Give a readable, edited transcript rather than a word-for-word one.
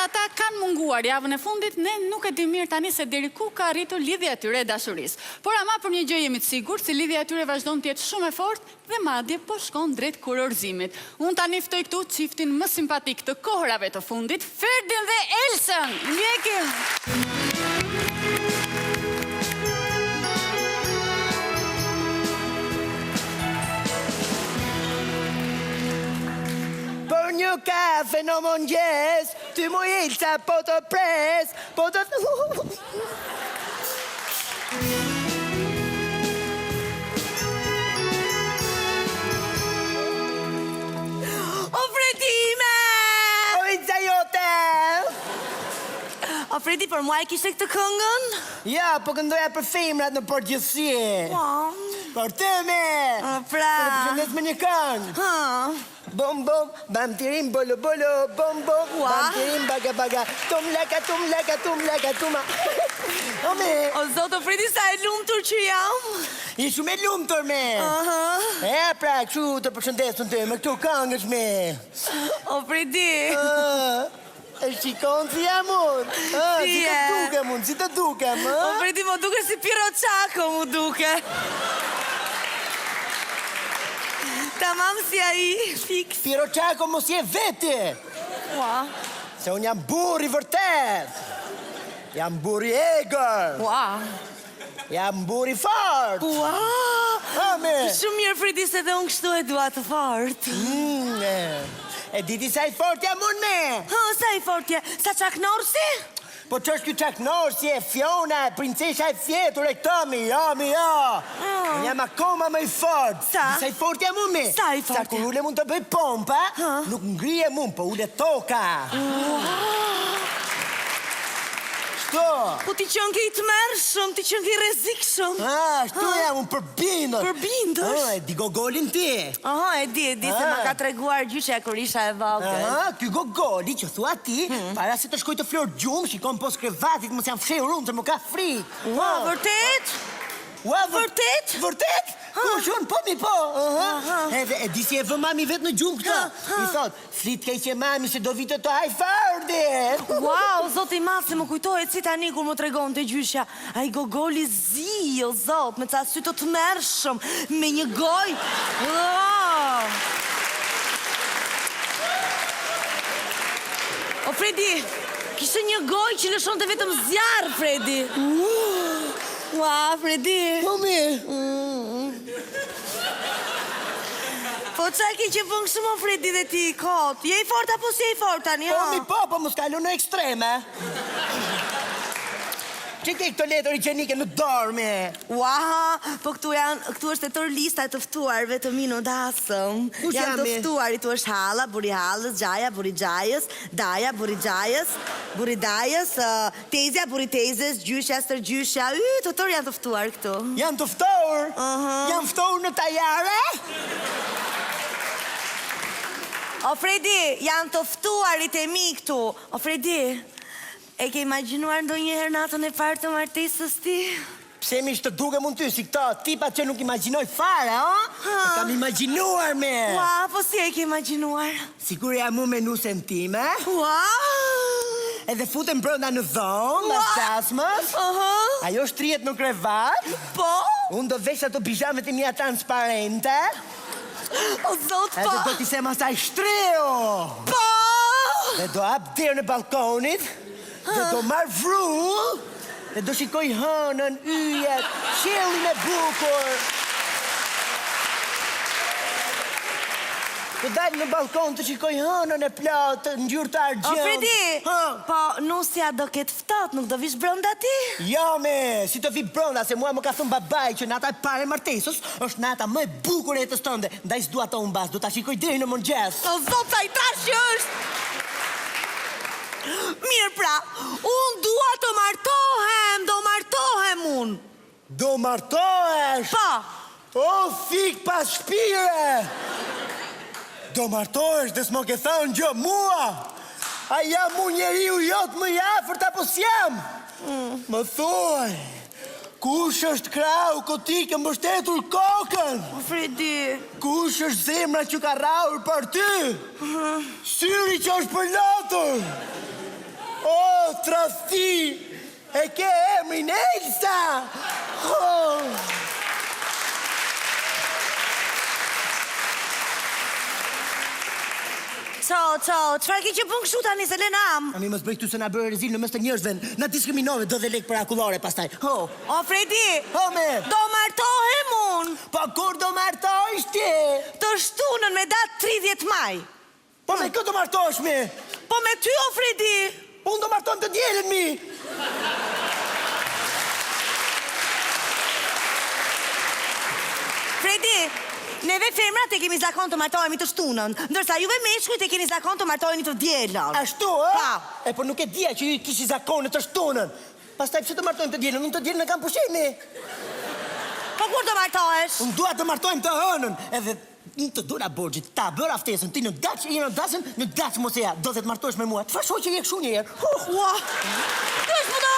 ata kanë munguar javën e fundit, ne nuk e dimë mirë tani se deri ku ka arritur lidhja e tyre e dashurisë. Por ama për një gjë jemi të sigurt se lidhja e tyre vazhdon të jetë shumë e fortë dhe madje po shkon drejt kurorëzimit. Unë tani ftoj këtu çiftin më simpatik të kohërave të fundit, Ferdin dhe Elsën! Ndjekim! Për një kafe në mëngjes, ty moj Elsa po të pres, po të... O Fredi ime! O Elsa jote! O Fredi, për mua e kishe këtë këngën? Ja, po këndoja për femrat në përgjithësi. Po. Për ty me! O, pra. Të përshëndes me një këngë. Ha. Bom bom, bam tirim bolo bolo, bom bom, Ua. bam tirim baga baga, tum laka tum laka tum laka tuma. O me, O zot, o Fredi, sa e lumtur që jam. je shumë e lumtur me. Aha. E pra, kështu të përshëndes unë ty me këto këngësh me. O Fredi. Ë, E shikon si jam unë. Ë, Si si të je? dukem unë, si të dukem, ë? O Fredi, më duke si Pirro Çako, mu duke. Tamam si ai, fiks. Pirro Çako mos je vetë. Ua. Se unë jam burrë i vërtet. Jam burrë i egër. Ua. Jam burrë i fort. Ua. Ha, me. Shumë mirë Fredi se dhe unë kështu e dua të fort. Mm, e, e di ti sa i fort jam unë me. Ha, sa i fort je? Sa Chuck Norrisi? Po ç'është ky Chuck Norrisi e Fiona, e princesha e fjetur e këto mi, jo, mi, jo. Unë jam akoma më i fort. Sa? Di sa i fort jam unë mi? Sa i fort Sa kur ulem unë të bëj pompa, nuk ngrihem unë, po ulet toka. Shto. Po ti qënke i tmerrshëm, ti qënke i rrezikshëm. Ah, ashtu jam unë përbindësh. Përbindësh? Ah, e di Gogolin ti. Aha, e di, e di, se ma ka treguar gjyshja kur isha e vogël. Ah, ky Gogoli që thua ti, Hmm. para se të shkoj të flë gjumë, shikon poshtë krevatit, mos jam fshehur unë, se më ka frikë. Ua, vërtet? Ua, Vërtet? Vërtet? Kush unë, po mi po. Aha. Edhe e di si e vë mami vetë në gjumë këtë. I thot, fli të keqe mami se do vi të të haj Ferdi. Ua, o zot i madh, se më kujtohet si tani kur më tregonte gjyshja. Ai Gogoli i zi, o zot, me ca sy të tmerrshëm, me një gojë. Ua! O Fredi, kishte një gojë që lëshonte vetëm zjarr, Fredi. Ua, Fredi. Po mi. Po ça ke që bën kështu mo Fredi dhe ti kot? Je i fort apo s'je i fort tani, Po ha? mi po, po mos kalo në ekstreme. Që ke këto letër higjienike në dorë mi? Ua, po këtu janë, këtu është e tërë lista e të ftuarve të mi në dasëm. Kush Janë janë të mi? ftuarit, tu është halla, burri hallës, xhaja, burri xhajës, daja, burri xhajës, burri dajës, ë, Tezja, burri tezes, gjyshja, stërgjyshja, y, të tërë janë të ftuar këtu. Janë të ftuar? Janë ftuar në tajare? O Fredi, janë të ftuarit e mi këtu. O Fredi, e ke imagjinuar ndonjëherë natën e parë të martesës ti? Pse mi të dukem unë ty, si këto tipat që nuk imagjinoj fare, o? E kam imagjinuar me. Ua, po si e ke imagjinuar? Sikur jam unë me nusen time. Ua! Edhe futem brenda në dhomë, mas dasmës. Aha. Ajo shtrihet në krevat. Po? Unë do vesh ato pizhamet e mia transparente. O zot, po. Edhe do t'i them asaj shtriu. Po! Dhe do hap derën e ballkonit. Dhe do marr vrull. Dhe do shikoj hënën, yjet, qiellin e bukur. Do dal në ballkon të shikoj hënën e plotë, ngjyrë të O argjendtë. Fredi, Ha? po nusja do ketë ftohtë, nuk do vish brenda ti? Jo me, si të vi brenda, se mua më ka thënë babai që nata e parë e martesës është nata më e bukur e jetës tënde, ndaj s'dua të humbas, do ta shikoj deri në mëngjes. O zot, sa i trashë që është! Mirë pra, unë dua të martohem, do martohem unë. Do martohesh? Po. O, fik pas shpire! Do martohesh dhe s'më ke thënë gjë mua! A jam unë njeriu jot më i afërt apo s'jam? Mm. Më thuaj, kush është krahu ku ti ke mbështetur kokën? O Fredi. Kush është zemra që ka rrahur për ty? Syri që është përlotur! O, tradhti! E ke emrin Elsa! Oh! Co, co, çfarë ke që bën kështu tani se le nam? Tani mos bëj këtu se na bëre rezil në mes të njerëzve, na diskriminove, do dhe lek për akullore pastaj. Ho, O Fredi, ho me. do martohem unë Po kur do martohesh ti? të shtunën me datë 30 maj. Po me kë do martohesh mi? Po me ty o Fredi. Unë do martohem të dielën mi. Fredi, neve femrat e kemi zakon të martohemi të shtunën, ndërsa juve meshkujt e keni zakon të martoheni të dielën. Ashtu, ë? Pa. E po nuk e dija që ju kishit zakone të shtunën. Pastaj pse të martohem të dielën? Unë të dielën e kam pushim mi. Po kur do martohesh? Unë dua të martohem të hënën, edhe unë të dola borxhit, ta bëra ftesën, ti në daç je në dasën, në daç mos e ja, do të martohesh me mua. Çfarë shoqe je kështu një herë? Huh. Ua, Ky është budalla.